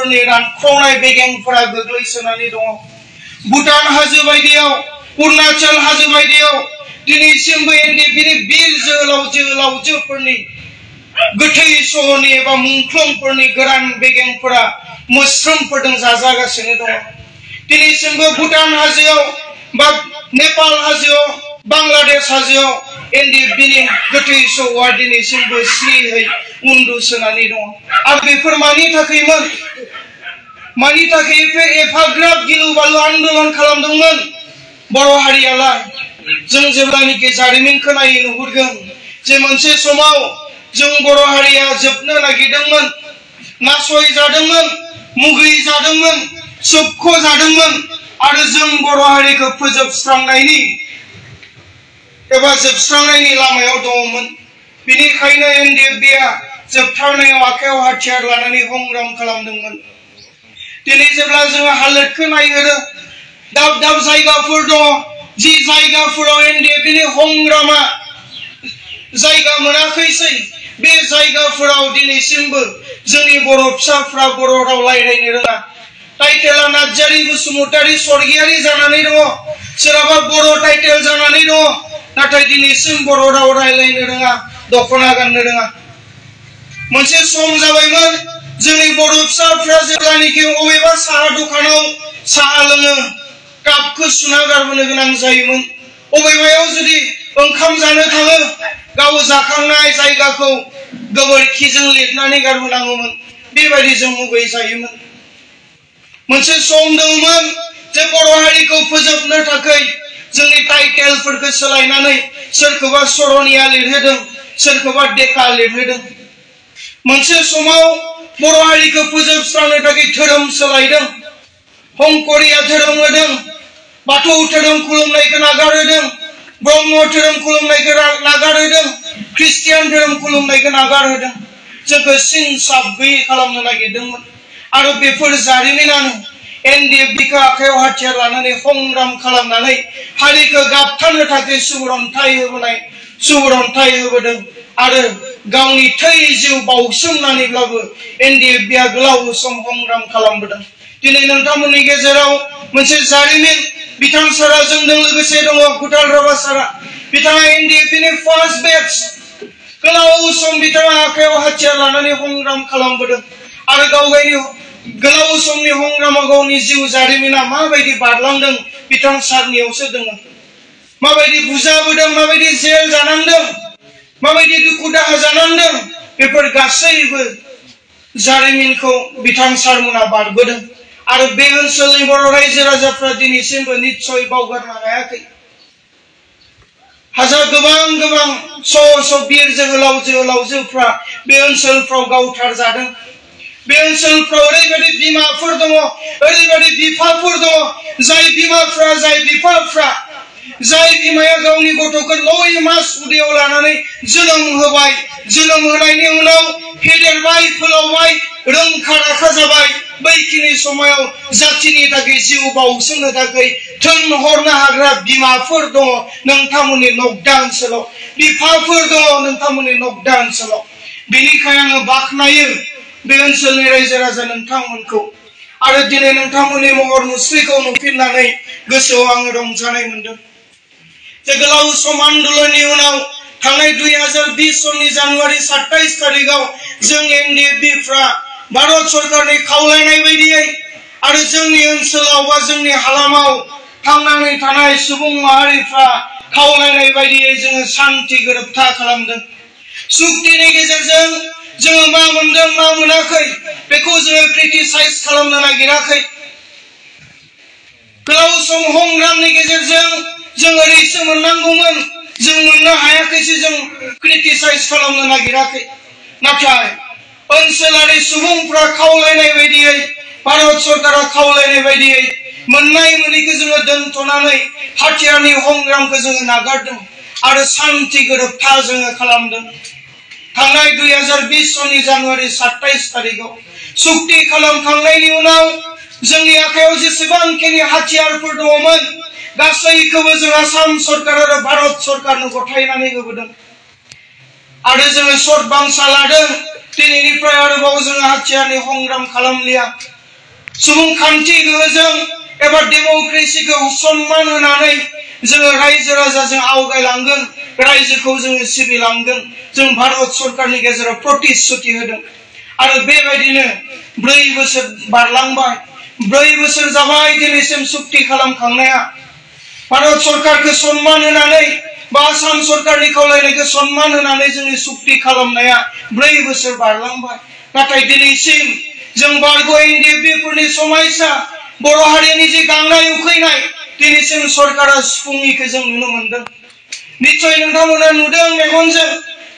सुबुंफोरनि रानख्रावनाय बेगेंफोरा गोग्लैसोनानै दङ भुटान हाजो बायदियाव अरुणाचल हाजो बायदियाव दिनैसिमबो एनडिएफबिनि बिर जोहोलावजोफोरनि गोथै सहनि एबा मुंख्लंफोरनि गोरान बेगेंफोरा मोस्रोमफोरजों जाजागासिनो दङ दिनैसिमबो भुटान हाजोआव बा नेपाल हाजोआव बांलादेश हाजोआव एनडिएफबिनि गोथै सहआ दिनैसिमबो स्रियै उन्दुसोनानै दङ आरो बेफोर मानि थाखाय एफाग्राब गिलु बालु आन्दोलन खालामदोंमोन बर' हारियालाय जों जेब्लानिकि जारिमिनखौ नायै नुहुरगोन जे मोनसे समाव जों बर' हारिया जोबनो नागिरदोंमोन नासय जादोंमोन मुगै जादोंमोन सोबख' जादोंमोन आरो जों बर' हारिखौ फोजोबस्रांनायनि एबा जोबस्रांनायनि लामायाव दङमोन बेनिखायनो एनडिएफबिआ जोबथारनायाव आखायाव हाथियार लानानै संग्राम खालामदोंमोन दिनै जेब्ला जोङो हालोदखौ नायहरो दाब दाब जायगाफोर दङ जि जायगाफोराव एनडिएफबिनि संग्रामा जायगा मोनाखैसै बे जायगाफोराव दिनैसिमबो जोंनि बर' फिसाफ्रा बर' राव रायज्लायनो रोङा टाइटेला नार्जारी बसुमतारी स्वर्गीयारी जानानै दङ सोरहाबा बर' टाइटेल जानानै दङ नाथाय दिनैसिम बर' राव रायज्लायनो रोङा दखना गाननो रोङा मोनसे सम जाबायमोन जोंनि बर' फिसाफ्रा जेब्लानिकि अबेबा साहा दखानाव साहा लोङो कापखौ सुना गारबोनो गोनां जायोमोन अबेबायाव जुदि ओंखाम जानो थाङो गाव जाखांनाय जायगाखौ गोबोरखिजों लिरनानै गारबोनांगौमोन बेबायदि जों मुगै जायोमोन मोनसे सम दंमोन जे बर' हारिखौ फोजोबनो थाखाय जोंनि टाइटेलफोरखौ सोलायनानै सोरखौबा सरनिया लिरहोदों सोरखौबा डेका लिरहोदों मोनसे समाव बर' हारिखौ फोजोबस्रांनो थाखाय धोरोम सोलायदों हंकरिया धोरोम होदों बाथौ धोरोम खुलुमनायखौ नागारहोदों ब्रह्म धोरोम खुलुमनायखौ नागारहोदों ख्रिस्टियान धोरोम खुलुमनायखौ नागारहोदों जोंखौ सिन साब गैयै खालामनो नागिरदोंमोन आरो बेफोर जारिमिनानो एनडिएफबिखौ आखायाव हाथियार लानानै संग्राम खालामनानै हारिखौ गाबथानो थाखाय सुबुरन्थाइ होबोदों आरो गावनि थै जिउ बावसोमनानैब्लाबो एनडिएफबिआ गोलाव सम संग्राम खालामबोदों दिनै नोंथांमोननि गेजेराव मोनसे जारिमिन बिथां सारा जोंजों लोगोसे दङ गुटाल राभा सारा बिथाङा एनडिएफबिनि फार्स्ट बेच गोलाव सम बिथाङा आखायाव हाथियार लानानै संग्राम खालामबोदों आरो गावनि गोलाव समनि संग्रामाव गावनि जिउ जारिमिना माबायदि बारलांदों बिथां सारनियावसो दङ माबायदि बुजाबोदों माबायदि जेल जानांदों माबायदि दुखु दाहा जानांदों बेफोर गासैबो जारिमिनखौ बिथां सारमोना बारबोदों आरो बे ओनसोलनि बर' रायजो राजाफ्रा दिनैसिमबो निस्सय बावगारनो हायाखै हाजार गोबां स' बिर जोहोलावजोफ्रा बे ओनसोलफ्राव गावथार जादों बे ओनसोलफ्राव ओरैबायदि बिमाफोर दङ ओरैबायदि बिफाफोर दङ जाय बिफाफ्रा जाय बिमाया गावनि गथ'खौ 9 मास उदैयाव लानानै जोनोम होबाय जोनोम होनायनि उनाव फेदेरबाय फोलावबाय रोंखा राखा जाबाय बैखिनि समाव जातिनि थाखाय जिउ बावसोमनो थाखाय थोनहरनो हाग्रा बिमाफोर दङ नोंथांमोननि नगदा ओनसोलाव बिफाफोर दङ नोंथांमोननि नगदा ओनसोलाव बेनिखायनो आङो बाख्नायो बे ओनसोलनि रायजो राजा नोंथांमोनखौ आरो दिनै नोंथांमोननि महर मुस्रिखौ नुफिननानै गोसोआव आङो रंजानाय मोनदों जे गोलाव सम आन्दोलननि उनाव थांनाय 2020 सननि जानुवारि 27 तारिखआव जों एनडिएफबिफ्रा भारत सरकारनि खावलायनाय बायदियै आरो जोंनि ओनसोलाव बा जोंनि हालामाव थांनानै थानाय सुबुं माहारिफ्रा खावलायनाय बायदियै जोङो शान्ति गोरोबथा खालामदों सुक्तिनि गेजेरजों जोङो मा मोनदों मा मोनाखै बेखौ जोङो क्रिटिसाइज खालामनो नागिराखै गोलाव सम संग्रामनि गेजेरजों जों ओरैसो मोननांगौमोन जों मोननो हायाखैसो जों क्रिटिसाइज खालामनो नागिराखै नाथाय ओनसोलारि सुबुंफ्रा खावलायनाय बायदियै भारत सरकारा खावलायनाय बायदियै मोननाय मोनैखौ जोङो दोनथ'नानै हाथियारनि संग्रामखौ जोङो नागारदों आरो शान्ति गोरोबथा जोङो खालामदों थांनाय 2020 सननि जानुवारि 27 तारिखआव सुक्ति खालामखांनायनि उनाव जोंनि आखायाव जेसेबांखिनि हाथियारफोर दङमोन गासैखौबो जों आसाम सरकार आरो भारत सरकारनो गथायनानै होबोदों आरो जोङो सर्ट बांसा लादों दिनैनिफ्राय आरोबाव जोङो हाथियारनि संग्राम खालामलिया सुबुंखान्थि गोहोजों एबा डेम'क्रेसिखौ सन्मान होनानै जोङो रायजो राजाजों आवगायलांगोन रायजोखौ जोङो सिबिलांगोन जों भारत सरकारनि गेजेराव प्रतिश्रुति होदों आरो बेबायदिनो 4 बोसोर बारलांबाय 4 बोसोर जाबाय दिनैसिम सुक्ति खालामखांनाया भारत सरकारखौ सन्मान होनानै बा आसाम सरकारनि खावलायनायखौ सन्मान होनानै जोंनि सुक्ति खालामनाया 4 बोसोर बारलांबाय नाथाय दिनैसिम जों बारग' एनडिएफबि समायसा बर' हारिनि जे गांनाय उखैनाय दिनैसिम सरकारा सुफुङिखौ जों नुनो मोनदों निश्चय नोंथांमोना नुदों मेगनजों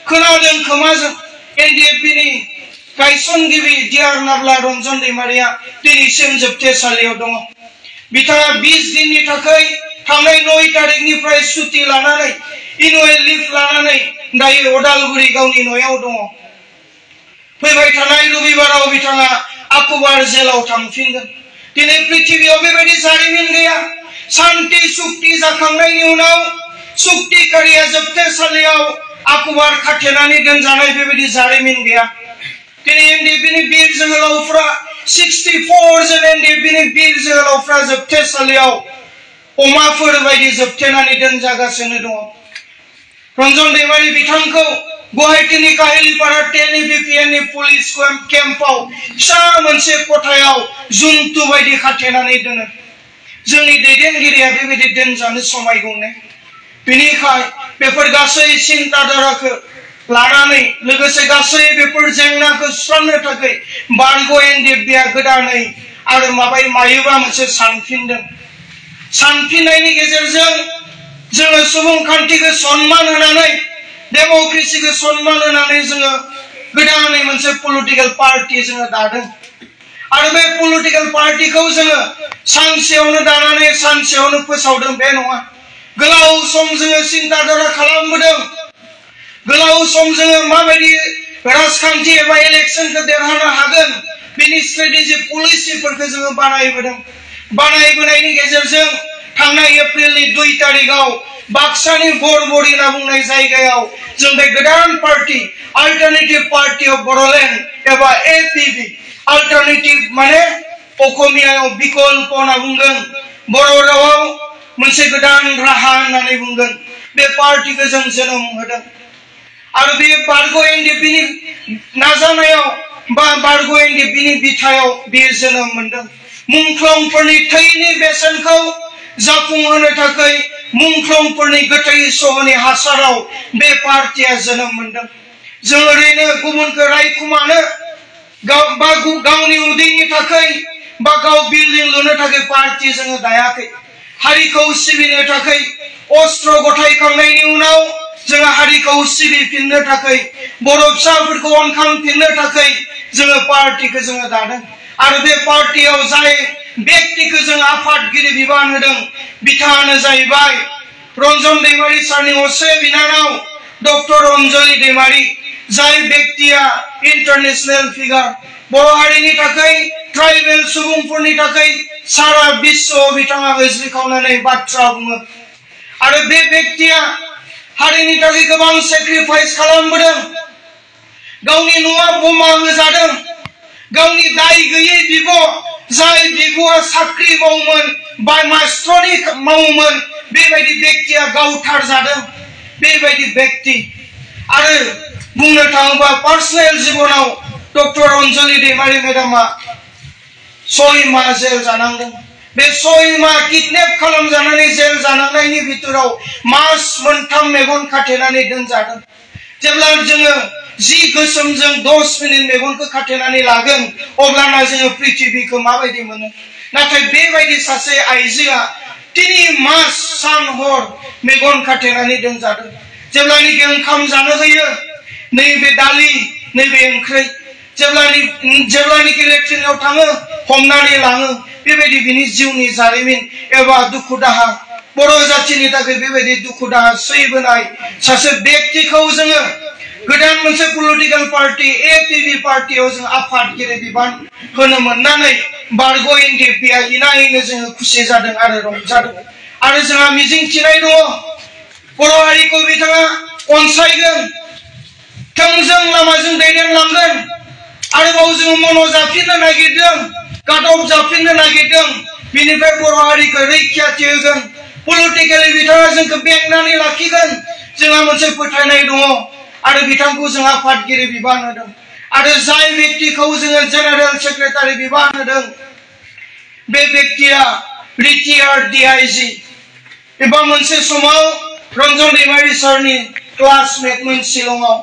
खोनादों खोमाजों एनडिएफबिनि गायसनगिरि डिआर नाब्ला रन्जन दैमारिया दिनैसिम जोबथेसालियाव दङ बिथाङा 20 दिननि थाखाय थांनाय 9 तारिखनिफ्राय सुटि लानानै इनुवेल लिभ लानानै दायो अदालगुरि गावनि न'आव दङ फैबाय थानाय रबिबाराव बिथाङा आकुबार जेलाव थांफिनगोन दिनै पृथिबीयाव बेबायदि जारिमिन गैया शान्ति सुक्ति जाखांनायनि उनाव सुक्तिकारिया जोबथेसालियाव आकुबार खाथेनानै दोनजानाय बेबायदि जारिमिन गैया दिनै एनडिएफबिनि बिर जोहोलावफ्रा 64 जन एनडिएफबिनि बिर जोहोलावफ्रा जोबथेसालियाव अमाफोर बायदि जोबथेनानै दोनजागासिनो दङ रन्जन दैमारि बिथांखौ गुवाहाटीनि काहिलिपारा 10 बिपिएननि पुलिस केम्पआव फिसा मोनसे खथायाव जुन्थु बायदि खाथेनानै दोनो जोंनि दैदेनगिरिया बेबायदि दोनजानो समायगौने बेनिखाय बेफोर गासै सिन्ताधाराखौ लानानै लोगोसे गासै बेफोर जेंनाखौ सुस्रांनो थाखाय बारग' एनडिएफबिआ गोदानै आरो मायोबा मोनसे सानफिनदों सानफिननायनि गेजेरजों जोङो सुबुंखान्थिखौ सन्मान होनानै डेम'क्रेसिखौ सन्मान होनानै जोङो गोदानै मोनसे पलिटिकल पार्टी जोङो दादों आरो बे पलिटिकल पार्टीखौ जोङो सानसेयावनो दानानै सानसेयावनो फोसावदों बे नङा गोलाव सम जोङो सिन्ताधारा खालामबोदों गोलाव सम जोङो माबायदि राजखान्थि एबा इलेक्शनखौ देरहानो हागोन बेनि स्ट्रेटेजि पलिसिफोरखौ जोङो बानायबोनायनि गेजेरजों थांनाय एप्रिलनि 2 तारिखआव बाक्सानि बरबरि होनना बुंनाय जायगायाव जों बे गोदान party alternative party of Bodoland एबा एपीबी अल्टारनेटिव माने असमियायाव विकल्प होनना बुंगोन बर' रावाव मोनसे गोदान राहा होननानै बुंगोन बे पार्टीखौ जों जोनोम होदों आरो बे बारग' एनडिएफबिनि नाजानायाव बा बारग' एनडिएफबिनि बिथायाव बे जोनोम मोनदों मुंख्लंफोरनि थैनि बेसेनखौ जाफुंहोनो थाखाय मुंख्लंफोरनि गोथै सहनि हासाराव बे पार्टीया जोनोम मोनदों जों ओरैनो गुबुनखौ रायखुमानो गावनि उदैनि थाखाय बा गाव बिल्डिं लुनो थाखाय पार्टी जोङो दायाखै हारिखौ सिबिनो थाखाय अस्त्र गथायखांनायनि उनाव जोङो हारिखौ सिबिफिननो थाखाय बर' फिसाफोरखौ अनखांफिननो थाखाय जोङो पार्टीखौ जोङो दादों आरो बे पार्टीयाव जाय व्यक्तिखौ जों आफादगिरि बिबान होदों बिथाङानो जाहैबाय रन्जन दैमारि सारनि असे बिनानाव डक्टर अनजलि दैमारि जाय व्यक्तिया इंटरनेशनल फिगार बर' हारिनि थाखाय ट्राइबेल सुबुंफोरनि थाखाय सारा विश्व बिथाङा होज्रिखावनानै बाथ्रा बुङो आरो बे व्यक्तिया हारिनि थाखाय गोबां सेक्रिफाइस खालामबोदों गावनि न'आ बमा होजादों गावनि दाय गैयै बिब' जाय बिब'आ साख्रि मावोमोन बा मास्टरनि मावोमोन बेबायदि व्यक्तिया गावथारजादों बेबायदि व्यक्ति आरो बुंनो थाङोबा पार्सनेल जिबनाव डक्टर अनजलि दैमारि मेडामा 6 माह जेल जानांदों बे 6 माह किडनेप खालामजानानै जेल जानांनायनि बिथोराव मास मोनथाम मेगन खाथेनानै दोनजादों जेब्ला जोङो 10 गोसोमजों 10 मिनिट मेगनखौ खाथेनानै लागोन अब्लाना जोङो पृथिबीखौ माबायदि मोनो नाथाय बेबायदि सासे आइजोआ 3 मास सान हर मेगन खाथेनानै दोनजादों जेब्लानिखि ओंखाम जानो होयो नैबे दालि नैबे ओंख्रि जेब्लानिखि लेट्रिनाव थाङो हमनानै लाङो बेबायदि बिनि जिउनि जारिमिन एबा दुखु दाहा बर' जाथिनि थाखाय बेबायदि दुखु दाहा सैबोनाय सासे व्यक्तिखौ जोङो गोदान मोनसे पलिटिकल पार्टी एपीबी पार्टीयाव जों आफादगिरि बिबान होनो मोननानै बारग' एनडिएफबिआ इनायनो जोङो खुसि जादों आरो रंजादों आरो जोंहा मिजिंथिनाय दङ बर' हारिखौ बिथाङा अनसायगोन थोंजों लामाजों दैदेनलांगोन आरोबाव जों मन' जाफिननो नागिरदों काटअफ जाफिननो नागिरदों बिनिफ्राय बर' हारिखौ रैखाथि होगोन पलिटिकेलि बिथाङा जोंखौ बेंनानै लाखिगोन जोंहा मोनसे फोथायनाय दङ आरो बिथांखौ जों आफादगिरि बिबान होदों आरो जाय व्यक्तिखौ जोङो जेनेरेल सेक्रेटारि बिबान होदों बे व्यक्तिया रिटायार्ड DIG एबा मोनसे समाव रन्जन दैमारि सारनि क्लासमेटमोन शिलंआव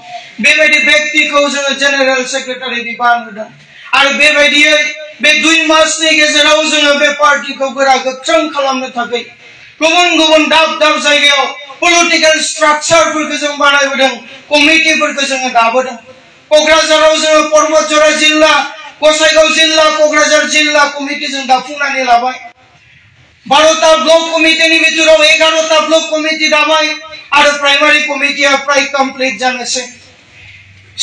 बेबायदि व्यक्तिखौ जोङो जेनेरेल सेक्रेटारि बिबान होदों आरो बेबायदियै बे 2 मासनि गेजेराव जोङो बे पार्टिखौ गोरा गोख्रों खालामनो थाखाय गुबुन गुबुन दाब दाब जायगायाव पलिटिकल स्ट्राक्चारफोरखौ जों बानायबोदों कमिटिफोरखौ जोङो दाबोदों क'क्राझाराव जोङो पर्बतजरा जिल्ला गसाइगाव जिल्ला क'क्राझार जिल्ला कमिटि जों दाफुंनानै लाबाय 12टा ब्लक कमिटिनि बिथोराव 11टा ब्लक कमिटि दाबाय आरो प्राइमारि कमिटिया प्राय कमप्लिट जानोसै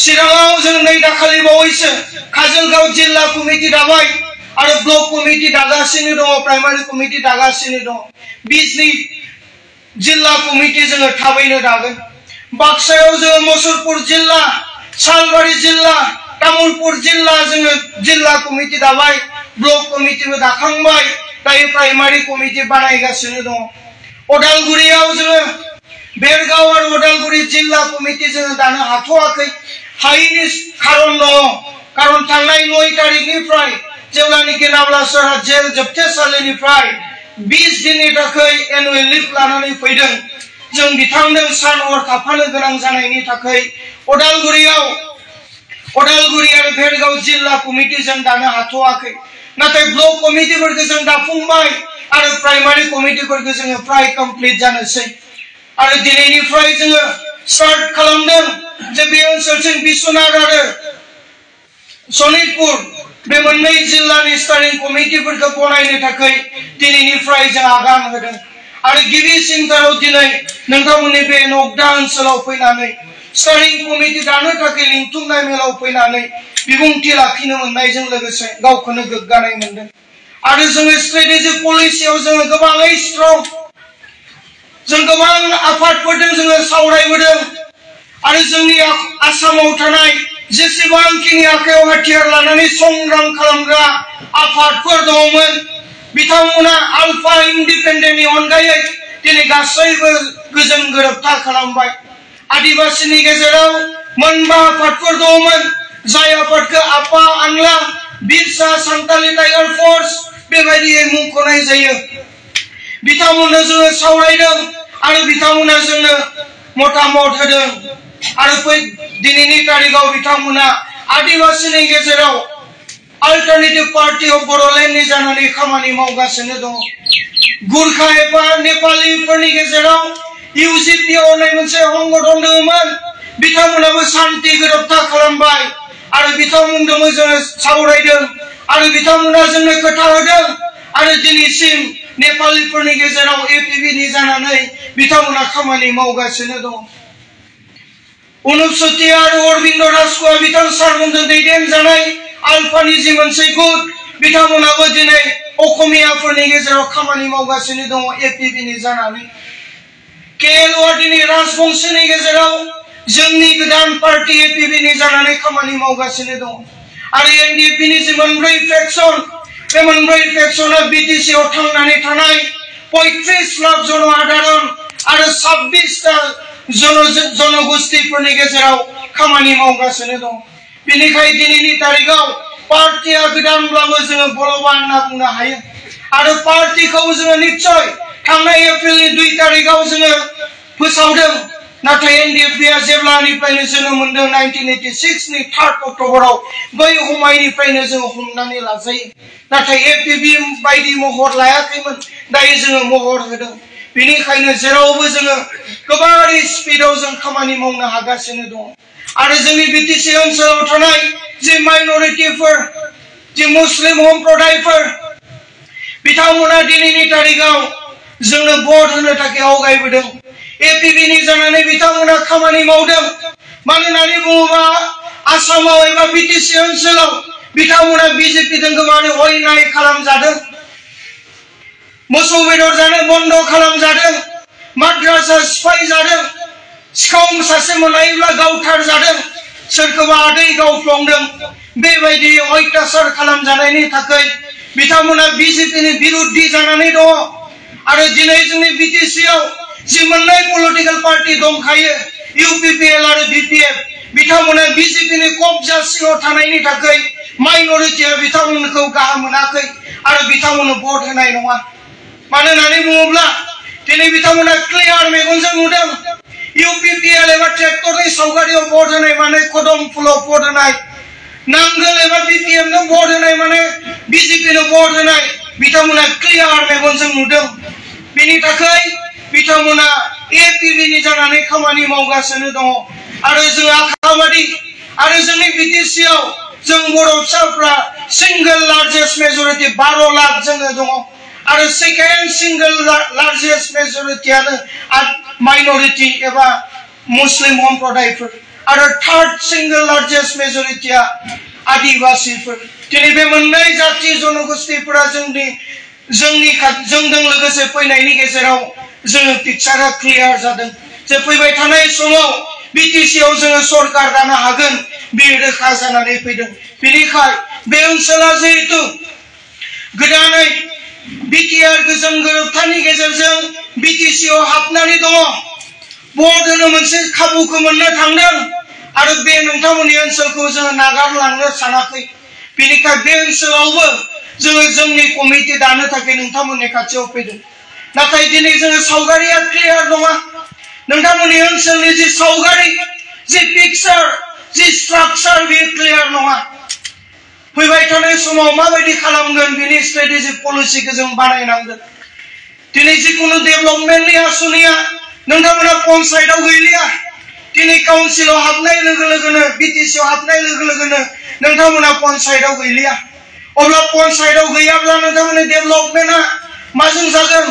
चिराङाव जों नै दाखालि बावैसो काजलगाव जिल्ला कमिटि दाबाय आरो ब्लक कमिटि दागासिनो दङ प्राइमारि कमिटि दागासिनो दङ बिजनि जिल्ला कमिटि जोङो थाबैनो दागोन बाक्सायाव जोङो मुसलपुर जिल्ला सालबारि जिल्ला तामुलपुर जिल्ला जोङो जिल्ला कमिटि दाबाय ब्लक कमिटिबो दाखांबाय दायो प्राइमारि कमिटि बानायगासिनो दङ अदालगुरियाव जोङो बेरगाव आरो अदालगुरि जिल्ला कमिटि जोङो दानो हाथ'वाखै हायैनि खारन दङ खारन थांनाय 9 तारिखनिफ्राय जेब्लानिकि नाब्ला सरहा जेल जोबथेसालिनिफ्राय 20 दिननि थाखाय एनुवेल लिभ लानानै फैदों जों बिथांजों सान हर थाफानो गोनां जानायनि थाखाय अदालगुरि आरो बेरगाव जिल्ला कमिटि जों दानो हाथ'वाखै नाथाय ब्लक कमिटिफोरखौ जों दाफुंबाय आरो प्राइमारि कमिटिफोरखौ जोङो प्राय कमप्लिट जानोसै आरो दिनैनिफ्राय जोङो स्टार्ट खालामदों जे बे ओनसोलसिम बिश्वनाथ आरो सनितपुर बे मोननै जिल्लानि स्टारिं कमिटिफोरखौ बनायनो थाखाय दिनैनिफ्राय जों आगान होदों आरो गिबिसिनथाराव दिनै नोंथांमोननि बे नगदा ओनसोलाव फैनानै स्टारिं कमिटि दानो थाखाय लिंथुमनाय मेलाव फैनानै बिबुंथि लाखिनो मोननायजों लोगोसे गावखौनो गोग्गानाय मोनदों आरो जोङो स्ट्रेटेजिक पलिसियाव जोङो गोबाङै स्ट्रं जों गोबां आफादफोरजों जोङो सावरायबोदों आरो जोंनि आसामाव थानाय जेसेबांखिनि आखायाव हाथियार लानानै संग्राम खालामग्रा आफादफोर दङमोन बिथांमोना आलफा इन्डिपेन्डेन्टनि अनगायै दिनै गासैबो गोजोन गोरोबथा खालामबाय आदिबासिनि गेजेराव मोनबा आफादफोर दङमोन जाय आफादखौ आपा आंला बिरसा सान्तालि टाइगार फोर्स बेबायदियै मुंख'नाय जायो बिथांमोननो जोङो सावरायदों आरो बिथांमोना जोंनो मतामत होदों आरो दिनैनि तारिखाव बिथांमोना आदिबासिनि गेजेराव अल्टारनेटिव पार्टी अफ बड'लेण्डनि जानानै खामानि मावगासिनो दङ गुरखा एबा नेपालिफोरनि गेजेराव UGP होननाय मोनसे संगठन दंमोन बिथांमोनाबो शान्ति गोरोबथा खालामबाय आरो बिथांमोनजोंबो जोङो सावरायदों आरो बिथांमोना जोंनो खोथा होदों आरो दिनैसिम नेपालिफोरनि गेजेराव APB नि जानानै बिथांमोना खामानि मावगासिनो दङ अनुप सतिया आरो अरबिन्द राजख'आ बिथां सारमोनजों दैदेनजानाय आलफानि जि मोनसे गुट बिथांमोनाबो दिनै असमियाफोरनि गेजेराव खामानि मावगासिनो दङ APB नि जानानै KLOआ दिनै राजबंशीनि गेजेराव जोंनि गोदान पार्टी APB नि जानानै खामानि मावगासिनो दङ आरो NDP नि जि मोनब्रै फेक्सन बे मोनब्रै फेक्सना BTC आव थांनानै थानाय 35 लाख जनआधारण आरो 26टा जनगोष्ठीफोरनि गेजेराव खामानि मावगासिनो दं बेनिखाय दिनैनि तारिखाव पार्टिया गोदानब्लाबो जोङो बलवान होनना बुंनो हायो आरो पार्टिखौ जोङो निश्चय थांनाय एप्रिलनि 2 तारिखाव जोङो फोसावदों नाथाय NDP आ जेब्लानिफ्रायनो जोनोम मोनदों 1986 नि 3 अक्ट'बराव बै समायनिफ्रायनो जोङो हमनानै लाजायो नाथाय APB बायदि महर लायाखैमोन दायो जोङो महर होदों बेनिखायनो जेरावबो जोङो गोबारै स्पिडआव जों खामानि मावनो हागासिनो दं आरो जोंनि BTC ओनसोलाव थानाय जे माइनरिटिफोर जे मुस्लिम सम्प्रदायफोर बिथांमोना दिनैनि तारिखाव जोंनो भट होनो थाखाय आवगायबोदों APB नि जानानै बिथांमोना खामानि मावदों मानो होननानै बुङोबा आसामाव एबा BTC ओनसोलाव बिथांमोना BJP जों गोबारै अयनाय खालामजादों मोसौ बेदर जानो बन्द खालामजादों माद्रासा सिफायजादों सिखाव सासे मोननायब्ला गावथार जादों सोरखौबा आदै गावफ्लंदों बेबायदि अयथासार खालामजानायनि थाखाय बिथांमोना बीजेपीनि बिरुद्धी जानानै दङ आरो दिनै जोंनि बिटिसिआव जि मोननै पलिटिकल पार्टी दंखायो यूपीपीएल आरो बीपीएफ बिथांमोना बीजेपीनि कब्जा सिङाव थानायनि थाखाय माइनरिटिया बिथांमोनखौ गाहाम मोनाखै आरो बिथांमोननो भट होनाय नङा मानो होननानै बुङोब्ला दिनै बिथांमोना क्लियार मेगनजों नुदों यूपीपीएल एबा ट्रेक्टरनि सावगारियाव भट होनाय माने कदम फुलाव भट होनाय नांगोल एबा बीपीएफनो भट होनाय माने बीजेपीनो भट होनाय बिथांमोना क्लियार मेगनजों नुदों बेनि थाखाय बिथांमोना एपीबीनि जानानै खामानि मावगासिनो दङ आरो जों आखाबादि आरो जोंनि बिटिसिआव जों बर' फिसाफ्रा सिंगल लार्जेस्ट मेजरिटी 12 लाख जोङो दङ आरो सेकेन्ड सिंगल लार्जेस्ट मेजरिटीआनो माइनरिटी एबा मुस्लिम सम्प्रदायफोर आरो थर्ड सिंगल लार्जेस्ट मेजरिटीआ आदिवासीफोर दिनै बे मोननै जाति जनगोष्ठीफोरा जोंजों लोगोसे फैनायनि गेजेराव जोङो पिक्चारा क्लियार जादों जे फैबाय थानाय समाव बिटिसिआव जोङो सरकार दानो हागोन बे रोखा जानानै फैदों बेनिखाय बे ओनसोला जिहेतु गोदानै बिटिआर गोजोन गोरोबथानि गेजेरजों बिटिसिआव हाबनानै दङ भट होनो मोनसे खाबुखौ मोननो थांदों आरो बे नोंथांमोननि ओनसोलखौ जोङो नागारलांनो सानाखै बेनिखाय बे ओनसोलावबो जोङो जोंनि कमिटि दानो थाखाय नोंथांमोननि खाथियाव फैदों नाथाय दिनै जोङो सावगारिया क्लियार नङा नोंथांमोननि ओनसोलनि जि सावगारि जि पिक्चार जि स्ट्राक्चार बे क्लियार नङा फैबाय थानाय समाव माबायदि खालामगोन बेनि स्ट्रेटेजिक पलिसिखौ जों बानायनांगोन दिनै जिकुनु डेभेलपमेन्टनि आसनिया नोंथांमोना पन्चायतआव गैलिया दिनै काउन्सिलाव हाबनाय लोगो लोगोनो बिटिसिआव हाबनाय लोगो लोगोनो नोंथांमोना पन्चायतआव गैलिया अब्ला पन्चायतआव गैयाब्ला नोंथांमोननि डेभेलपमेन्टआ माजों जागोन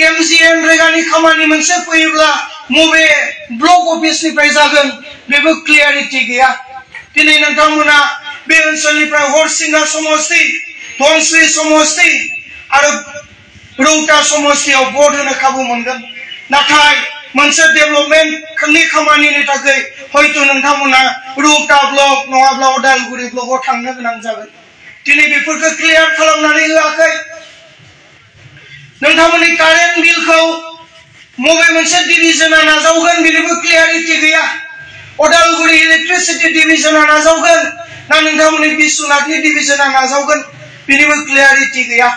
एमजिएन रेगानि खामानि मोनसे फैयोब्ला मबे ब्लक अफिसनिफ्राय जागोन बेबो क्लियारिटी गैया दिनै नोंथांमोना बे ओनसोलनिफ्राय हरसिंगा समष्टि धनस्री समष्टि आरो रौता समष्टियाव भट होनो खाबु मोनगोन नाथाय मोनसे डेभेलपमेन्टनि खामानिनि थाखाय हयथ' नोंथांमोना रौता ब्लक नङाब्ला उदालगुरि ब्लकआव थांनो गोनां जागोन दिनै बेफोरखौ क्लियार खालामनानै होआखै नोंथांमोननि कारेन्ट बिलखौ मबे मोनसे डिभिजना नाजावगोन बेनिबो क्लियारिटी गैया उदालगुरि इलेक्ट्रिसिटी डिभिजना नाजावगोन ना नोंथांमोननि बिश्वनाथनि डिभिजना नाजावगोन बेनिबो क्लियारिटी गैया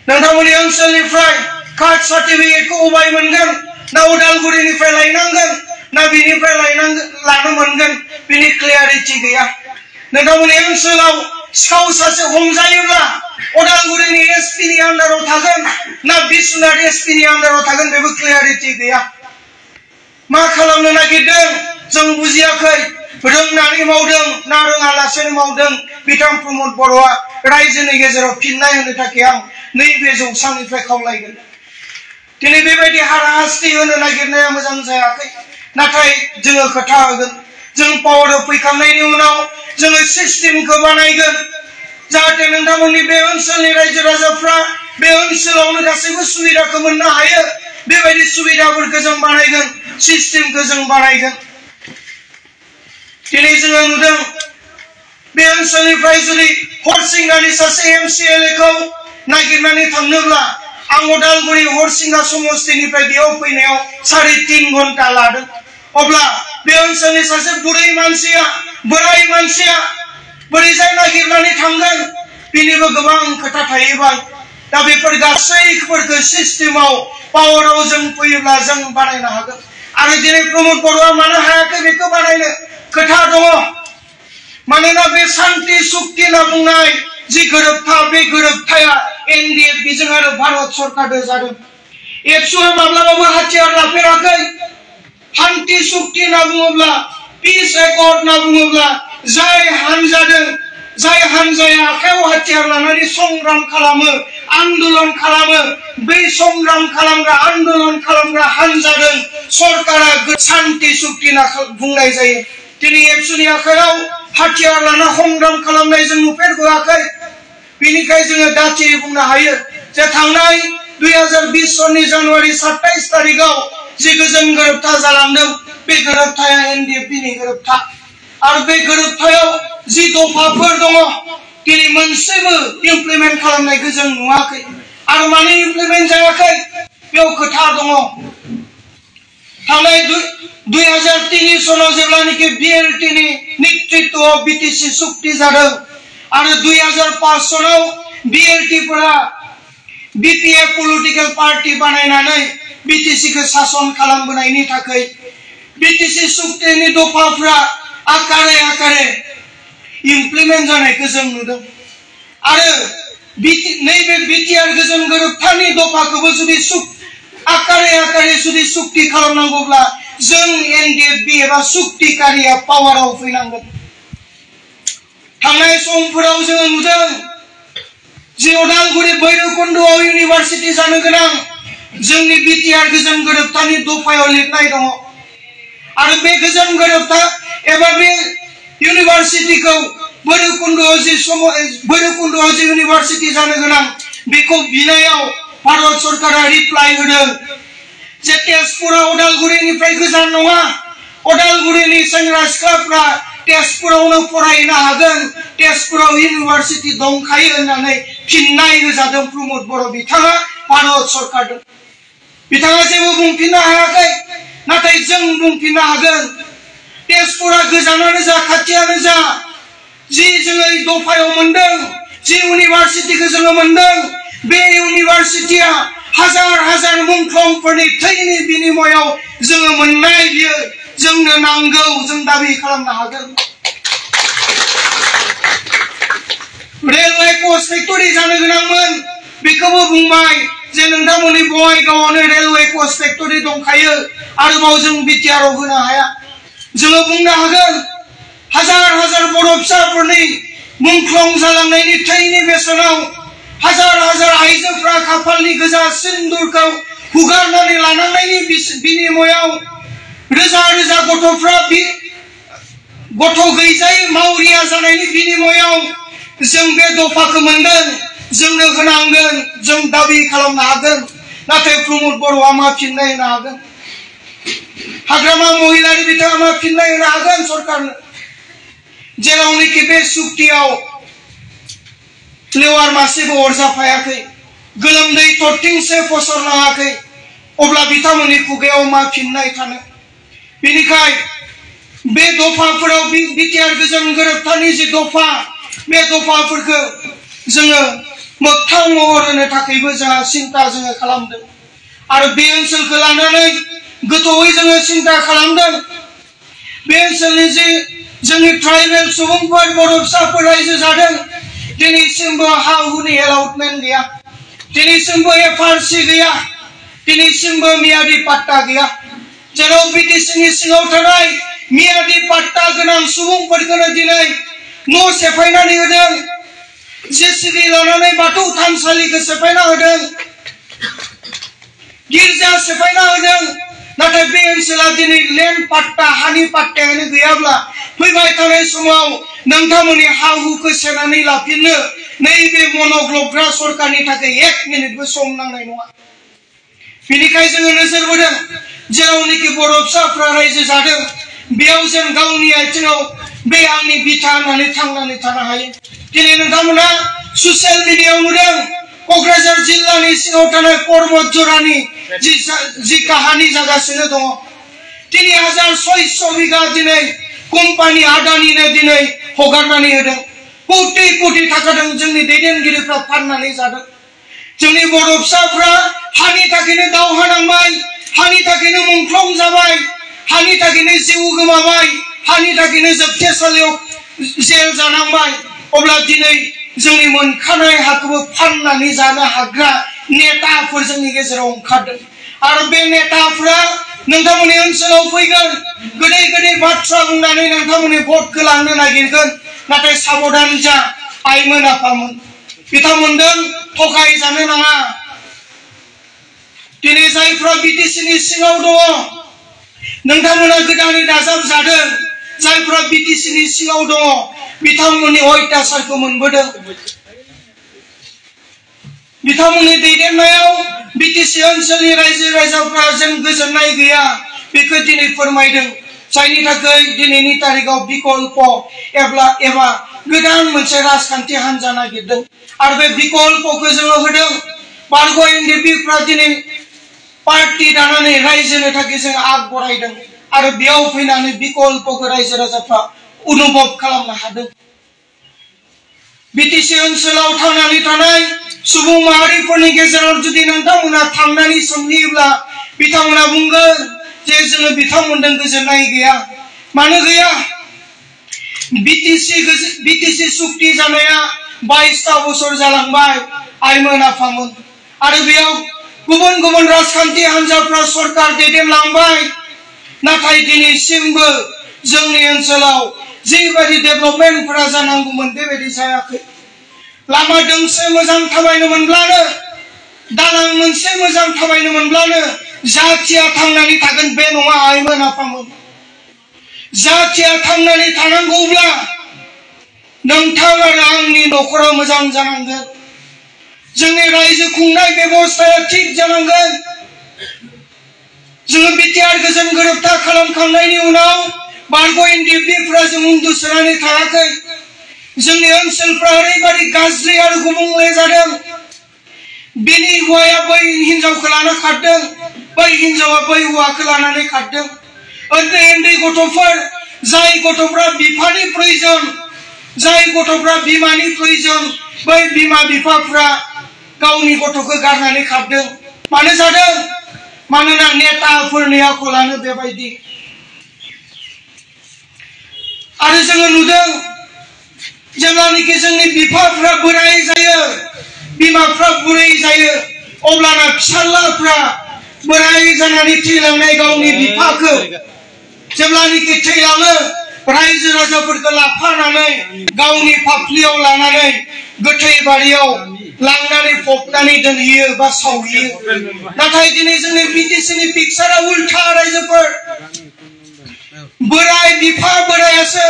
नोंथांमोननि ओनसोलनिफ्राय कास्ट सार्टिफिकेटखौ अबाय मोनगोन ना उदालगुरिनिफ्राय लायनांगोन ना बिनिफ्राय लानो मोनगोन बेनि क्लियारिटी गैया नोंथांमोननि ओनसोलाव सिखाव सासे हमजायोब्ला उदालगुरिनि एसपीनि आन्डाराव थागोन ना बिश्वनाथ एसपीनि आन्डाराव थागोन बेबो क्लियारिटी गैया मा खालामनो नागिरदों जों बुजियाखै रोंनानै मावदों ना रोङालासेनो मावदों बिथां प्रमद बर'आ रायजोनि गेजेराव फिननाय होनो थाखाय आं नैबे जौसांनिफ्राय खावलायगोन दिनै बेबायदि हाराहास्ति होनो नागिरनाया मोजां जायाखै नाथाय जोङो खोथा होगोन जों पावाराव फैखांनायनि उनाव जोङो सिस्टेमखौ बानायगोन जाहाथे नोंथांमोननि बे ओनसोलनि रायजो राजाफ्रा बे ओनसोलावनो गासैबो सुबिदाखौ मोननो हायो बेबायदि सुबिदाफोरखौ जों बानायगोन सिस्टेमखौ जों बानायगोन दिनै जोङो नुदों बे ओनसोलनिफ्राय जुदि हरसिंगानि सासे एमसिएलएखौ नागिरनानै थांनोब्ला आं उदालगुरि हरसिंगा समष्टिनिफ्राय बेयाव फैनायाव 3.5 घन्टा लादों अब्ला बे ओनसोलनि सासे बुरै मानसिया बोराय मानसिया बोरैजाय नागिरनानै थांगोन बेनिबो गोबां खोथा थाहैबाय दा बेफोर गासैफोरखौ सिस्टेमाव पावाराव जों फैयोब्ला जों बानायनो हागोन आरो दिनै प्रमद बर'आ मानो हायाखै बेखौ बानायनो खोथा दङ मानोना बे शान्ति सुक्ति होनना बुंनाय जि गोरोबथा बे गोरोबथाया एनडीएफ बिजों आरो भारत सरकारजों जादों एबसुआ माब्लाबाबो हाथियार लाफेराखै शान्ति सुक्ति होनना बुङोब्ला पिस एकर्ड होनना बुङोब्ला जाय हानजाया आखायाव हाथियार लानानै संग्राम खालामो आन्दोलन खालामो बै संग्राम खालामग्रा आन्दोलन खालामग्रा हानजाजों सरकारा शान्ति सुक्ति होनना बुंनाय जायो दिनै एबसुनि आखायाव हाथियार लाना संग्राम खालामनाय जों नुफेरबोआखै बेनिखाय जोङो दाथियै बुंनो हायो जे थांनाय 2020 सननि जानुवारि 27 तारिखआव जि गोजोन गोरोबथा जालांदों बे गोरोबथाया एनडीएफनि गोरोबथा आरो बे गोरोबथायाव जि दफाफोर दङ दिनै मोनसेबो इमप्लिमेन्ट खालामनायखौ जों नुवाखै आरो मानो इमप्लिमेन्ट जायाखै बेयाव खोथा दङ थांनाय 2003 सनाव जेब्लानिकि बिएलटिनि नेतृत्वआव बिटिसि सुक्ति जादों आरो 2005 सनाव बिएलटिफोरा बीपीएफ पलिटिकल पार्टी बानायनानै बिटिसिखौ सासन खालामबोनायनि थाखाय बिटिसि सुक्तिनि दफाफोरा आकारे आकारे इमप्लिमेन्ट जानायखौ जों नुदों आरो नैबे बिटिआर गोजोन गोरोबथानि दफाखौबो जुदि आकारे आकारे जुदि सुक्ति खालामनांगौब्ला जों एनडिएफबि एबा सुक्तिकारिया पावाराव फैनांगोन थांनाय समफोराव जों नुदों जे उदालगुरि भैरबकुन्दआव इउनिभार्सिटी जानो गोनां जोंनि बिटिआर गोजोन गोरोबथानि दफायाव लिरनाय दङ आरो बे गोजोन गोरोबथा एबा बे इउनिभार्सिटीखौ भैरबकुन्दआव जे इउनिभार्सिटी जानो गोनां बेखौ बिनायाव भारत सरकारा रिप्लाय होदों जे तेजपुरा उदालगुरिनिफ्राय गोजान नङा उदालगुरिनि सेंग्रा सिख्लाफ्रा तेजपुरावनो फरायनो हागोन तेजपुराव इउनिभार्सिटी दंखायो होननानै फिननाय होजादों प्रमोद बर' बिथाङा भारत सरकारजों बिथाङा जेबो बुंफिननो हायाखै नाथाय जों बुंफिननो हागोन तेजपुरा गोजानानो जा खाथियानो जा जि जोङो दफायाव मोनदों जि इउनिभार्सिटीखौ जोङो मोनदों बे इउनिभार्सिटीया हाजार हाजार मुंख्लंफोरनि थैनि बिनिमयाव जोङो मोननाय बियो जोंनो नांगौ जों दाबि खालामनो हागोन रेलवे कोच फेक्टरि जानो गोनांमोन बेखौबो बुंबाय जे नोंथांमोननि बङाइगावआवनो रेलवे कोच फेक्टरि दंखायो आरोबाव जों बिटिआरआव होनो हाया जोङो बुंनो हागोन हाजार हाजार बर' फिसाफोरनि मुंख्लं जालांनायनि थैनि बेसेनाव हाजार हाजार आइजोफ्रा खाफालनि गोजा सिन्दुरखौ हुगारनानै लानांनायनि बिनिमयाव रोजा रोजा गथ'फ्रा गथ' गैजायै मावरिया जानायनि बिनिमयाव जों बे दफाखौ मोनदों जोंनो होनांगोन जों दाबि खालामनो हागोन नाथाय प्रमोद बर'आ मा फिननाय होनो हागोन हाग्रामा महिलारि बिथाङा मा फिननाय होनो हागोन सरकारनो जेरावनोखि बे सुक्तियाव लेवार मासेबो अरजाफायाखै गोलोमदै थरथिंसे फसरनाङाखै अब्ला बिथांमोननि खुगायाव मा फिननाय थानो बेनिखाय बे दफाफोराव बिटिआर गोजोन गोरोबथानि जि दफा बे दफाफोरखौ जोङो मोगथां महर होनो थाखायबो जोंहा सिन्था जोङो खालामदों आरो बे ओनसोलखौ लानानै गोथौयै जोङो सिन्था खालामदों बे ओनसोलनि जि जोंनि ट्राइबेल सुबुंफोर बर' फिसाफोर रायजो जादों दिनैसिमबो हा हुनि एलाउटमेन्ट गैया दिनैसिमबो एफआरसि गैया दिनैसिमबो मियादि पाट्टा गैया जेराव बिटिसिनि सिङाव थानाय मियादि पाट्टा गोनां सुबुंफोरखौनो दिनै न' सेफायनानै होदों जेसिबि लानानै बाथौ थानसालिखौ सेफायना होदों गिर्जा सेफायना होदों नाथाय बे ओनसोला दिनै लेन्ड पाट्टा हानि पाट्टायानो गैयाब्ला फैबाय थानाय समाव नोंथांमोननि हा हुखौ सेनानै लाफिननो नैबे मन'ग्लबग्रा सरकारनि थाखाय 1 मिनिटबो सम नांनाय नङा बेनिखायनो जोङो नोजोर बोदों जेरावनोखि बर' फिसाफ्रा रायजो जादों बेयाव जों गावनि आथिङाव बे आंनि बिथा होननानै थांनानै थानो हायो दिनै नोंथांमोना ससियेल मिडियायाव नुदों क'क्राझार जिल्लानि सिङाव थानाय परबत जरानि जि काहानि जागासिनो दङ 3600 बिघा दिनै कम्पानि आदानिनो दिनै हगारनानै होदों कोटि कोटि थाखाजों जोंनि दैदेनगिरिफ्रा फाननानै जादों जोंनि बर' फिसाफ्रा हानि थाखायनो दावहा नांबाय हानि थाखायनो मुंख्लं जाबाय हानि थाखायनो जिउ गोमाबाय हानि थाखायनो जोबथेसालियाव जेल जानांबाय अब्ला दिनै जोंनि मोनखानाय हाखौबो फाननानै जानो हाग्रा नेताफोर जोंनि गेजेराव ओंखारदों आरो बे नेताफ्रा नोंथांमोननि ओनसोलाव फैगोन गोदै गोदै बाथ्रा बुंनानै नोंथांमोननि भटखौ लांनो नागिरगोन नाथाय साबधान जा आइमोन आफामोन बिथांमोनजों थगाय जानो नाङा दिनै जायफ्रा बिटिसिनि सिङाव दङ नोंथांमोना गोदानै दाजाबजादों जायफ्रा बिटिसिनि सिङाव दङ बिथांमोननि अयथासारखौ मोनबोदों बिथांमोननि दैदेननायाव बिटिसि ओनसोलनि रायजो राजाफ्रा जों गोजोननाय गैया बेखौ दिनै फोरमायदों जायनि थाखाय दिनैनि तारिखाव बिकल्प एबा गोदान मोनसे राजखान्थि हान्जा नागिरदों आरो बे बिकल्पखौ जोङो होदों बारग' एनडिपिफ्रा दिनै पार्टी दानानै रायजोनो थाखाय जों आग बरायदों आरो बेयाव फैनानै बिकल्पखौ रायजो राजाफ्रा अनुभव खालामनो हादों बिटिसि ओनसोलाव थांनानै थानाय सुबुं माहारिफोरनि गेजेराव जुदि नोंथांमोना थांनानै सोंहैयोब्ला बिथांमोना बुंगोन जे जोङो बिथांमोनजों गोजोननाय गैया मानो गैया बिटिसि सुक्ति जानाया 22टा बोसोर जालांबाय आइमोन आफामोन आरो बेयाव गुबुन गुबुन राजखान्थि हान्जाफ्रा सरकार दैदेनलांबाय नाथाय दिनैसिमबो जोंनि ओनसोलाव जेबायदि डेभेलपमेन्टफोरा जानांगौमोन बेबायदि जायाखै लामा दोंसे मोजां थाबायनो मोनब्लानो दालां मोनसे मोजां थाबायनो मोनब्लानो जाथिया थांनानै थागोन बे नङा आइमोन आफामोन जाथिया थांनानै थानांगौब्ला नोंथां आरो आंनि न'खरा मोजां जानांगोन जोंनि रायजो खुंनाय बेबस्थाया थिग जानांगोन जोङो बिटिआर गोजोन गोरोबथा खालामखांनायनि उनाव बारग' एनडिपिफ्रा जों उन्दुसोनानै थायाखै जोंनि ओनसोलफ्रा ओरैबादि गाज्रि आरो गुबुंले जादों बिनि हौवाया बै हिनजावखौ लाना खारदों बै हिनजावा बै हौवाखौ लानानै खारदों उन्दै उन्दै गथ'फोर जाय गथ'फ्रा बिफानि प्रयोजन जाय गथ'फ्रा बिमानि प्रयोजन बै बिमा बिफाफ्रा गावनि गथ'खौ गारनानै खारदों मानो जादों मानोना नेताफोरनि आखलानो बेबायदि आरो जोङो नुदों जेब्लानोखि जोंनि बिफाफ्रा बोराय जायो बिमाफ्रा बुरै जायो अब्लाना फिसाज्लाफ्रा बोराय जानानै थैलांनाय गावनि बिफाखौ जेब्लानोखि थैलाङो रायजो राजाफोरखौ लाफानानै गावनि फाफ्लियाव लानानै गोथै बारियाव लांनानै फबनानै दोनहैयो बा सावहैयो नाथाय दिनै जोंनि बिटिसिनि पिक्सारा उल्था रायजोफोर बोराय बिफा बोरायासो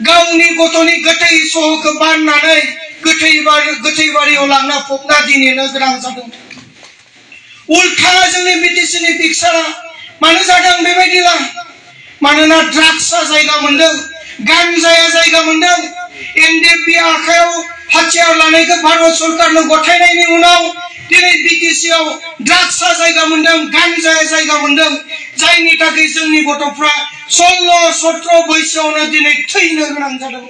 गावनि गथ'नि गोथै सहखौ बाननानै गोथै बारियाव लांना फबना दिनैनो गोनां जादों उल्था जोंनि बिटिसिनि पिक्सारा मानो जादों बेबायदिला मानोना ड्राग्सआ जायगा मोनदों गान्जाया जायगा मोनदों एनडिपि आखायाव हाथियार लानायखौ भारत सरकारनो गथायनायनि उनाव दिनै बिटिसिआव ड्राग्सआ जायगा मोनदों गान्जाया जायगा मोनदों जायनि थाखाय जोंनि गथ'फ्रा 16-17 बैसोआवनो दिनै थैनो गोनां जादों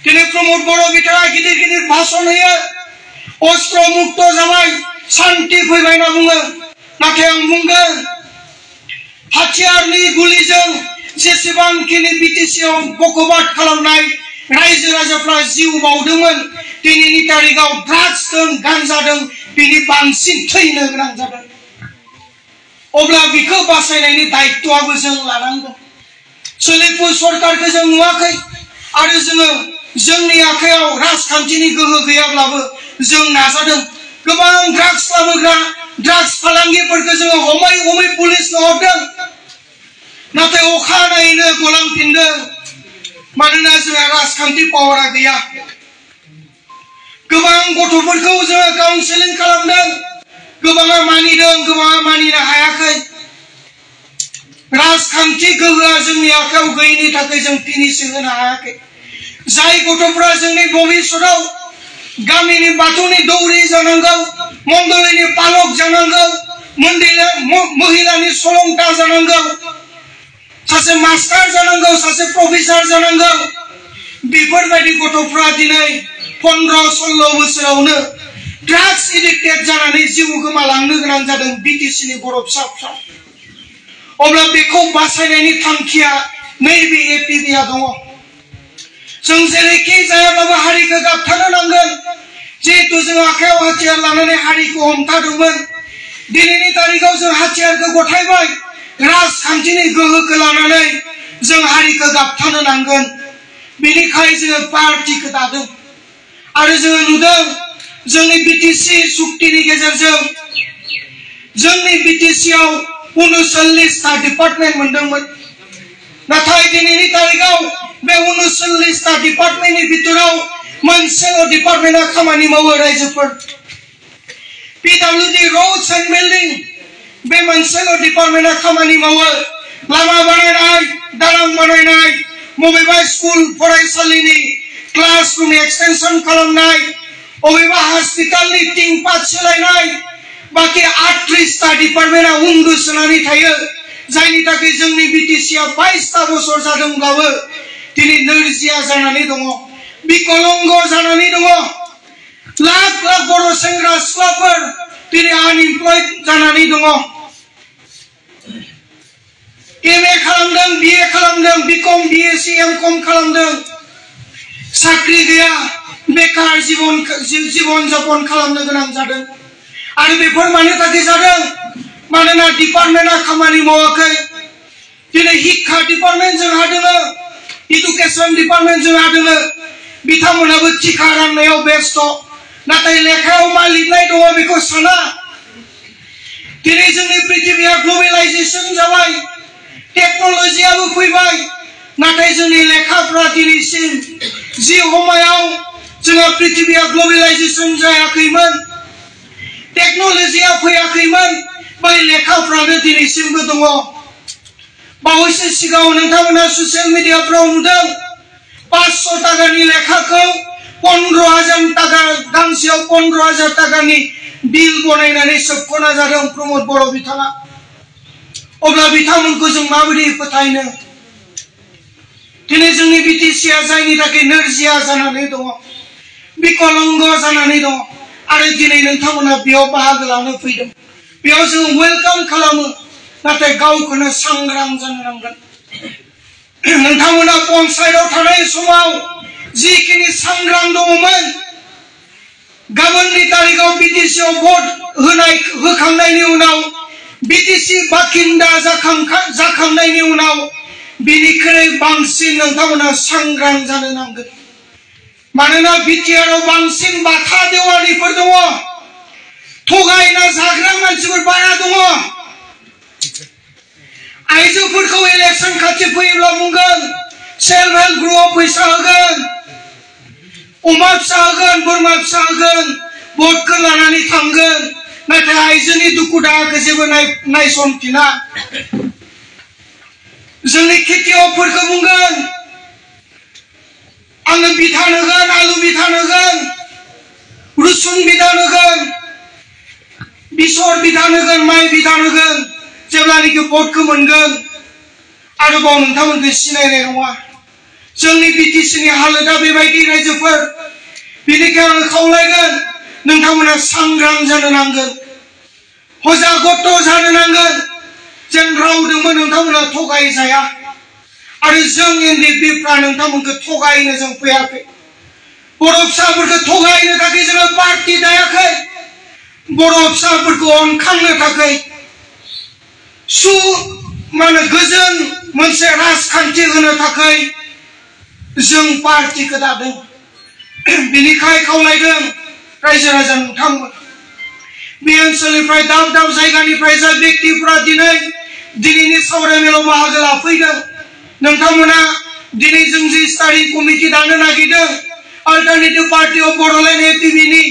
दिनै प्रमोद बर' बिथाङा गिदिर गिदिर भाषण होयो अस्त्र मुक्त जाबाय शान्ति फैबाय होनना बुङो नाथाय आं बुंगोन हाथियारनि गुलिजों जेसेबांखिनि बिटिसिआव बकबाद खालामनाय रायजो राजाफ्रा जिउ बावदोंमोन दिनैनि तारिखाव ड्राग्सजों गान्जाजों बिनि बांसिन थैनो गोनां जादों अब्ला बिखौ बासायनायनि दायित्वआबो जों लानांगोन सोलिफु सरकारखौ जों नुवाखै आरो जोङो जोंनि आखायाव राजखान्थिनि गोहो गैयाब्लाबो जों नाजादों गोबां ड्राग्स लाबोग्रा ड्राग्स फालांगिफोरखौ जोङो हमै पुलिसनो हरदों नाथाय अखानायैनो गलांफिनदों मानोना जोंहा राजखान्थि पावारा गैया गोबां गथ'फोरखौ जोङो काउन्सेलिं खालामदों गोबाङा मानिदों गोबाङा मानिनो हायाखै राजखान्थि गोहोआ जोंनि आखायाव गैयिनि थाखाय जों फिनिशिं होनो हायाखै जाय गथ'फ्रा जोंनि भबिष्यताव गामिनि बाथौनि दौरि जानांगौ मण्डलीनि पालक जानांगौ महिलानि सलंटा जानांगौ सासे मास्टार जानांगौ सासे प्रफेसर जानांगौ बेफोरबायदि गथ'फ्रा दिनै 15-16 बोसोरावनो ड्राग्स एडिक्टेड जानानै जिउ गोमालांनो गोनां जादों बिटिसिनि बर' फिसाफ्रा अब्ला बेखौ बासायनायनि थांखिया नैबे एपिबिआ दङ जों जेरैखि जायाब्लाबो हारिखौ गाबथानो नांगोन जिहेतु जों आखायाव हाथियार लानानै हारिखौ हमथादोंमोन दिनैनि तारिखाव जों हाथियारखौ गथायबाय राजखान्थिनि गोहोखौ लानानै जों हारिखौ गाबथानो नांगोन बेनिखाय जोङो पार्टीखौ दादों आरो जोङो नुदों जोंनि बिटिसि सुक्तिनि गेजेरजों जोंनि बिटिसिआव 39टा डिपार्टमेन्ट मोनदोंमोन नाथाय दिनैनि तारिखाव बे 39टा डिपार्टमेन्टनि बिथोराव मोनसेल' डिपार्टमेन्टआ खामानि मावो रायजोफोर पिडब्लिउडि रोड्स एन्ड बिल्डिं बे मोनसेल' डिपार्टमेन्टआ खामानि मावो लामा बानायनाय दालां बानायनाय बबेबा स्कुल फरायसालिनि क्लासरूम एक्सटेंशन खालामनाय अबेबा हस्पिटालनि टिं पात सोलायनाय बाकी 38टा डिपार्टमेन्टआ उन्दुसोनानै थायो जायनि थाखाय जोंनि बिटिसिआ 22टा बोसोर जादोंब्लाबो दिनै नोरजिया जानानै दङ बिकलंग जानानै दङ लाख लाख बर' सेंग्रा सिख्लाफोर दिनै आनइमप्लयड जानानै दङ एमए खालामदों बिए खालामदों बिकम बिएससि एमकम खालामदों साख्रि गैया बेकार जीवन जापन खालामनो गोनां जादों आरो बेफोर मानो थाखाय जादों मानोना डिपार्टमेन्टआ खामानि मावाखै दिनै शिक्षा डिपार्टमेन्ट जोंहा दोङो एडुकेशन डिपार्टमेन्ट जोंहा दोङो बिथांमोनाबो टिका राननायाव बेस्थ नाथाय लेखायाव मा लिरनाय दङ बेखौ साना दिनै जोंनि पृथिबीया ग्लबेलाइजेशन जाबाय टेक्नोलॉजीआबो फैबाय नाथाय जोंनि लेखाफ्रा दिनैसिम जि समायाव जोंहा पृथिबीया ग्लबेलाइजेशन जायाखैमोन टेक्नोलॉजीआ फैयाखैमोन बै लेखाफ्रानो दिनैसिमबो दङ बावैसो सिगाङाव नोंथांमोना ससियेल मिडियाफ्राव नुदों 500 टाकानि लेखाखौ 15,000 टाका गांसेयाव 15,000 टाकानि बिल बनायनानै सोबख'ना जादों प्रमोद बर' बिथाङा अब्ला बिथांमोनखौ जों माबायदि फोथायनो दिनै जोंनि बिटिसिआ जायनि थाखाय नोरजिया जानानै दङ बिकलंग जानानै दङ आरो दिनै नोंथांमोना बेयाव बाहागो लानो फैदों बेयाव जों वेलकाम खालामो नाथाय गावखौनो सांग्रां जानो नांगोन नोंथांमोना पन्चायतआव थानाय समाव जिखिनि सांग्रां दङमोन गाबोननि तारिखआव बिटिसिआव भट होखांनायनि उनाव बिटिसि बाखिन्दा जाखांनायनि उनाव बिनिख्रुइ बांसिन नोंथांमोना सांग्रां जानो नांगोन मानोना बिटिआरआव बांसिन बाथा देवानिफोर दङ थगायना जाग्रा मानसिफोर बारा दङ आइजोफोरखौ इलेक्शन खाथि फैयोब्ला बुंगोन सेल्फ हेल्प ग्रुपआव फैसा होगोन अमा फिसा होगोन बोरमा फिसा होगोन भटखौ लानानै थांगोन नाथाय आइजोनि दुखु दाहाखौ जेबो नायसनफिना जोंनि खेतियकफोरखौ बुंगोन आङो बिधान होगोन आलु बिधान होगोन रुसुन बिधान होगोन बेसर बिधान होगोन माइ बिधान होगोन जेब्लानिकि भटखौ मोनगोन आरोबाव नोंथांमोनखौ सिनायनाय नङा जोंनि बिटिसिनि हालोदा बेबायदि रायजोफोर बेनिखायनो आं खावलायगोन नोंथांमोना सांग्रां जानो नांगोन हजागत जानो नांगोन जेन रावजोंबो नोंथांमोना थगाय जाया आरो जों एनडिएफबिफ्रा नोंथांमोनखौ थगायनो जों फैयाखै बर' फिसाफोरखौ थगायनो थाखाय जोङो पार्टी दायाखै बर' फिसाफोरखौ अनखांनो थाखाय गोजोन मोनसे राजखान्थि होनो थाखाय जों पार्टीखौ दादों बेनिखाय खावलायदों रायजो राजा नोंथांमोन बे ओनसोलनिफ्राय दाब दाब जायगानिफ्राय जा व्यक्तिफोरा दिनैनि सावरायमेलाव बाहागो लाफैदों नोंथांमोना दिनै जों जि स्टाडिं कमिटि दानो नागिरदों अल्टारनेटिव पार्टी अफ बड'लेण्ड एपिबिनि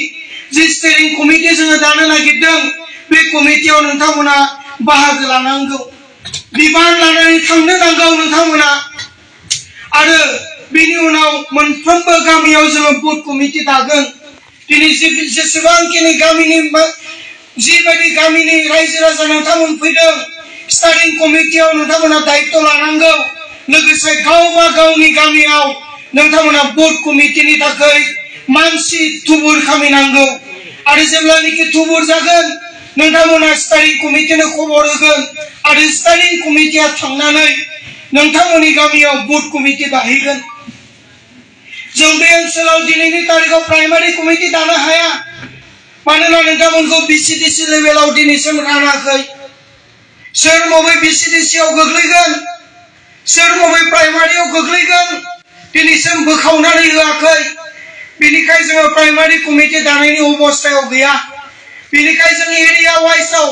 जि स्टेरिं कमिटि जोङो दानो नागिरदों बे कमिटियाव नोंथांमोना बाहागो लानांगौ बिबान लानानै थांनो नांगौ नोंथांमोना आरो बिनि उनाव मोनफ्रोमबो गामियाव जोङो बुथ कमिटि दागोन दिनै जेसेबांखिनि गामिनि जिबायदि गामिनि रायजो राजा नोंथांमोन फैदों स्टाडिं कमिटियाव नोंथांमोना दायित्व लानांगौ लोगोसे गावबा गावनि गामियाव नोंथांमोना बुथ कमिटिनि थाखाय मानसि थुबुर खालामनांगौ आरो जेब्लानिकि थुबुर जागोन नोंथांमोना स्टाडिं कमिटिनो खबर होगोन आरो स्टाडिं कमिटिया थांनानै नोंथांमोननि गामियाव बुथ कमिटि दाहैगोन जों बे ओनसोलाव दिनैनि तारिखआव प्राइमारि कमिटि दानो हाया मानोना नोंथांमोनखौ बिसिडिसि लेभेलाव दिनैसिम रानाखै सोर मबे बिसिडिसिआव गोग्लैगोन सोर मबे प्राइमारियाव गोग्लैगोन दिनैसिम बोखावनानै होआखै बेनिखाय जोङो प्राइमारि कमिटि दानायनि अबस्थायाव गैया बेनिखाय जों एरिया वाइजआव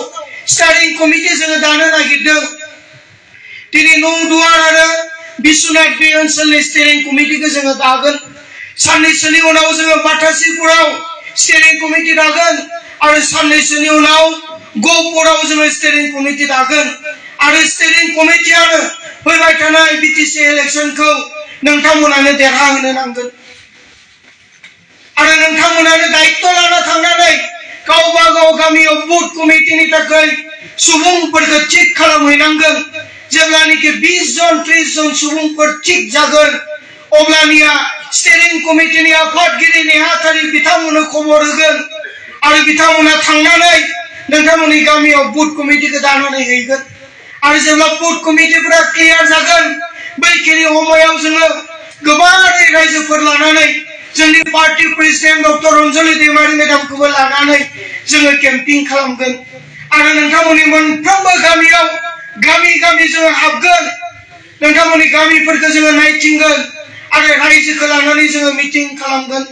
स्टाडिं कमिटि जोङो दानो नागिरदों दिनै नंदुवार आरो बिश्वनाथ बे ओनसोलनि स्टेरिं कमिटिखौ जोङो दागोन साननैसोनि उनाव जोङो बाटासिपुराव स्टेरिं कमिटि दागोन आरो साननैसोनि उनाव गहपुराव जोङो स्टेरिं कमिटि दागोन आरो स्टेरिं कमिटियानो फैबाय थानाय बिटिसि इलेक्शनखौ नोंथांमोनानो देरहाहोनो नांगोन आरो नोंथांमोनानो दायित्व लाना थांनानै गावबा गाव गामियाव बुथ कमिटिनि थाखाय सुबुंफोरखौ थिक खालामहैनांगोन जेब्लानिकि 20 जन 30 जन सुबुंफोर थिक जागोन अब्लानिया स्टेरिं कमिटिनि आफादगिरि नेहाथारि बिथांमोननो खबर होगोन आरो बिथांमोना थांनानै नोंथांमोननि गामियाव बुथ कमिटिखौ दानानै हैगोन आरो जेब्ला बुथ कमिटिफोरा क्लियार जागोन बैखिनि समायाव जोङो गोबाङै रायजोफोर लानानै जोंनि पार्टी प्रेसिडेन्ट डक्टर रन्जलि दैमारी मेडामखौबो लानानै जोङो केम्पिं खालामगोन आरो नोंथांमोननि मोनफ्रोमबो गामियाव गामि गामि जोङो हाबगोन नोंथांमोननि गामिफोरखौ जोङो नायथिंगोन आरो रायजोखौ लानानै जोङो मिटिं खालामगोन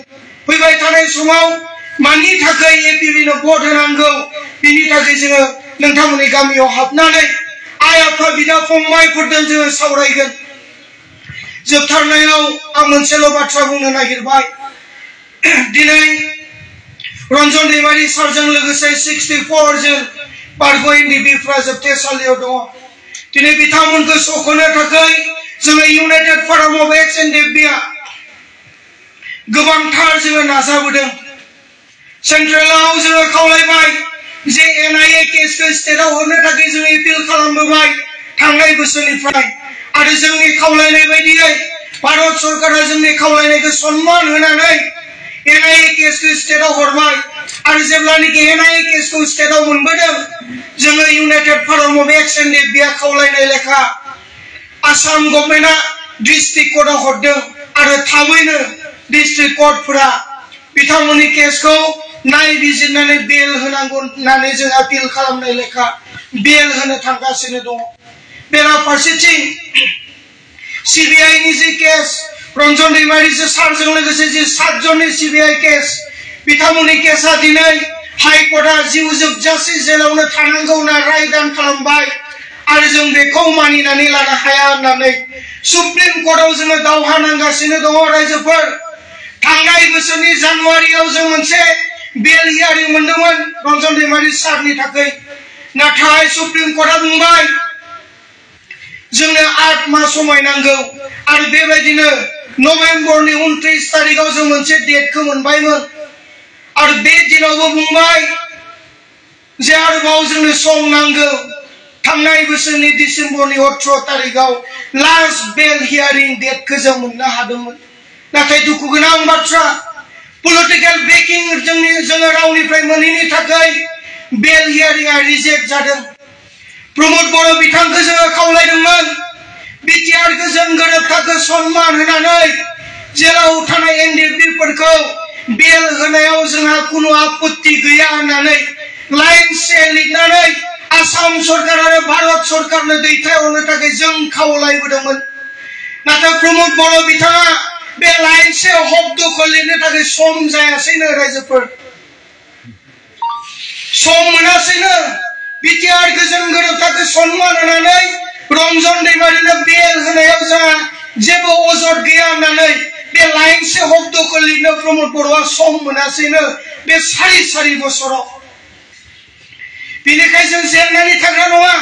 फैबाय थानाय समाव मानि थाखाय एपिबिनो भट होनांगौ बिनि थाखाय जोङो नोंथांमोननि गामियाव हाबनानै आइ आफा बिदा फंबायफोरजों जोङो सावरायगोन जोबथारनायाव आं मोनसेल' बाथ्रा बुंनो नागिरबाय दिनै रन्जन दैमारी सारजों लोगोसे 64 जों बारग' एनडिपिफ्रा जोबथेसालियाव दङ दिनै बिथांमोनखौ सख'नो थाखाय जोङो इउनाइटेड फराम अफ एक्स एनडिपिआ गोबांथार जोङो नाजाबोदों सेन्ट्रेलाव जोङो खावलायबाय जे एनआईए केसखौ स्टेटआव हरनो थाखाय जोङो एपिल खालामबोबाय थांनाय बोसोरनिफ्राय आरो जोंनि खावलायनाय बायदियै भारत सरकारा जोंनि खावलायनायखौ सन्मान होनानै एनआईए केसखौ स्टेटआव हरबाय आरो जेब्लानिकि एनआईए केसखौ स्टेटआव मोनबोदों जोङो इउनाइटेड फराम अफ एक्स एनडिपिआ खावलायनाय लेखा आसाम गभर्नमेन्टआ डिस्ट्रिक्ट कर्टआव हरदों आरो थाबैनो डिस्ट्रिक्ट कर्टफोरा बिथांमोननि केसखौ नायबिजिरनानै बेल होनांगौ होननानै जों आपिल खालामनाय लेखा बेल होनो थांगासिनो दङ बेराफारसेथिं सीबीआईनि जि केस रन्जन दैमारी सारजों लोगोसे जि 7 जननि सीबीआई केस बिथांमोननि केसा दिनै हाइकर्टआ जिउ जोबजासे जेलावनो थानांगौ होनना रायदान खालामबाय आरो जों बेखौ मानिनानै लानो हाया होननानै सुप्रिम कर्टआव जोङो दावहा नांगासिनो दङ रायजोफोर थांनाय बोसोरनि जानुवारियाव जों मोनसे बेल हियारिं मोनदोंमोन रन्जन दैमारी सारनि थाखाय नाथाय सुप्रिम कर्टआ बुंबाय जोंनो 8 मास समय नांगौ आरो बेबायदिनो नभेम्बरनि 29 तारिखआव जों मोनसे डेटखौ मोनबायमोन आरो बे दिनावबो बुंबाय जे आरोबाव जोंनो सम नांगौ थांनाय बोसोरनि डिसेम्बरनि 18 तारिखआव लास्ट बेल हियारिं डेटखौ जों मोननो हादोंमोन नाथाय दुखु गोनां बाथ्रा पलिटिकल बेकिं जोङो रावनिफ्राय मोनैनि थाखाय बेल हियारिंआ रिजेक्ट जादों प्रमोद बर' बिथांखौ जोङो खावलायदोंमोन बिटिआरखौ जों गोरोबथाखौ सन्मान होनानै जेराव थानाय एनडिपिफोरखौ बेल होनायाव जोंहा खुनु आपत्ति गैया होननानै लाइनसे लिरनानै आसाम सरकार आरो भारत सरकारनो दैथायहरनो थाखाय जों खावलायबोदोंमोन नाथाय प्रमोद बर' बिथाङा बे लाइनसे हब्दखौ लिरनो थाखाय सम जायासैनो रायजोफोर सम मोनासैनो बिटिआरखौ जों गोरोबथाखौ सन्मान होनानै रन्जन दैमारीनो बेल होनायाव जोंहा जेबो अजद गैया होननानै बे लाइनसे हब्दखौ लिरनो प्रमोद बर'आ सम मोनासैनो बे सारि बोसोराव बेनिखायनो जों जेंनानि थाग्रा नङा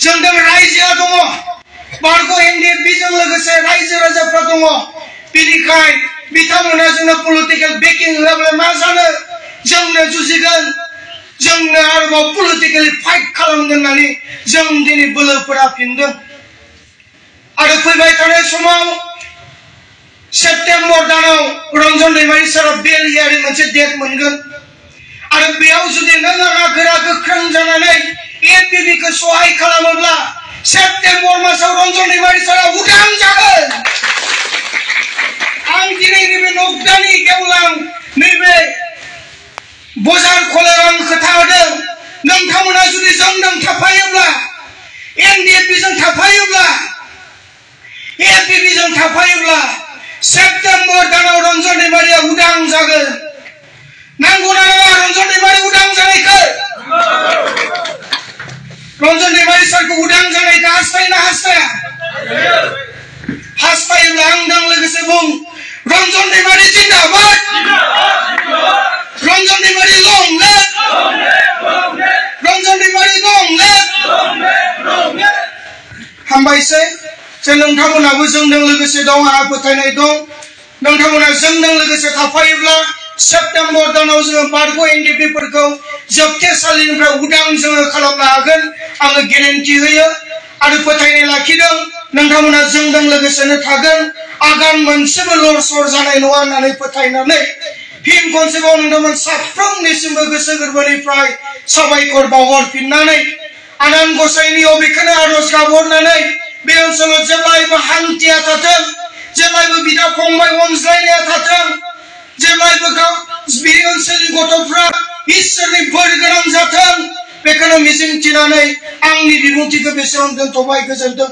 जोंजों रायजोआ दङ बारग' एनडिपिजों लोगोसे रायजो राजाफ्रा दङ बेनिखायनो बिथांमोना जोंनो पलिटिकल बेकिं होआब्ला मा जानो जोंनो जुजिगोन जोंनो आरोबाव पलिटिकली फाइट खालामगोन होननानै जों दिनै बोलोफोरा फिनदों आरो फैबाय थानाय समाव सेप्टेम्बर दानाव रन्जन दैमारी सारा बेल हियारिं मोनसे डेट मोनगोन आरो बेयाव जुदि नों आंहा गोरा गोख्रों जानानै एपिबिखौ सहाय खालामोब्ला सेप्टेम्बर मासाव रन्जन दैमारी सारा उदां जागोन आं दिनै नैबे नगदानि गेवलां नैबे बजार खलायाव खोथा होदों नोंथांमोना जुदि जोंजों थाफायोब्ला एनडिपिजों थाफायोब्ला एपिबिजों थाफायोब्ला सेप्टेम्बर दानाव रन्जन दैमारीया उदां जागोन नांगौना नङा रन्जन दैमारी उदां जानायखौ रन्जन दैमारी सारखौ उदां जानायखौ हास्थायोना हास्थाया हास्थायोब्ला आंजों लोगोसे बुं रन्जन दैमारी जिन्दाबाद रन्जन दैमारी लं लिभ रन्जन दैमारी लं लिभ हामबायसै जे नोंथांमोनाबो जोंजों लोगोसे दं आंहा फोथायनाय दं नोंथांमोना जोंजों लोगोसे थाफायोब्ला सेप्टेम्बर दानाव जोङो बारग' एनडिपिफोरखौ जोबथेसालिनिफ्राय उदां जोङो खालामनो हागोन आङो गेरेन्टि होयो आरो फोथायनाय लाखिदों नोंथांमोना जोंजों लोगोसेनो थागोन आगान मोनसेबो लरसर जानाय नङा होननानै फोथायनानै फिन खनसेबाव नोंथांमोन साफ्रोमनिसिमबो गोसो गोरबोनिफ्राय साबायखर बावहरफिननानै आनान गसाइनियाव बेखौनो आरज गाबहरनानै बे ओनसोलाव जेब्लायबो हान्थिया थाथों जेब्लायबो बिदा फंबाय अनज्लायनाया थाथों जेब्लायबो बे ओनसोलनि गथ'फ्रा इसोरनि बोर गोनां जाथों बेखौनो मिजिंथिनानै आंनि बिबुंथिखौ बेसेबां दोनथ'बाय गोजोनथों।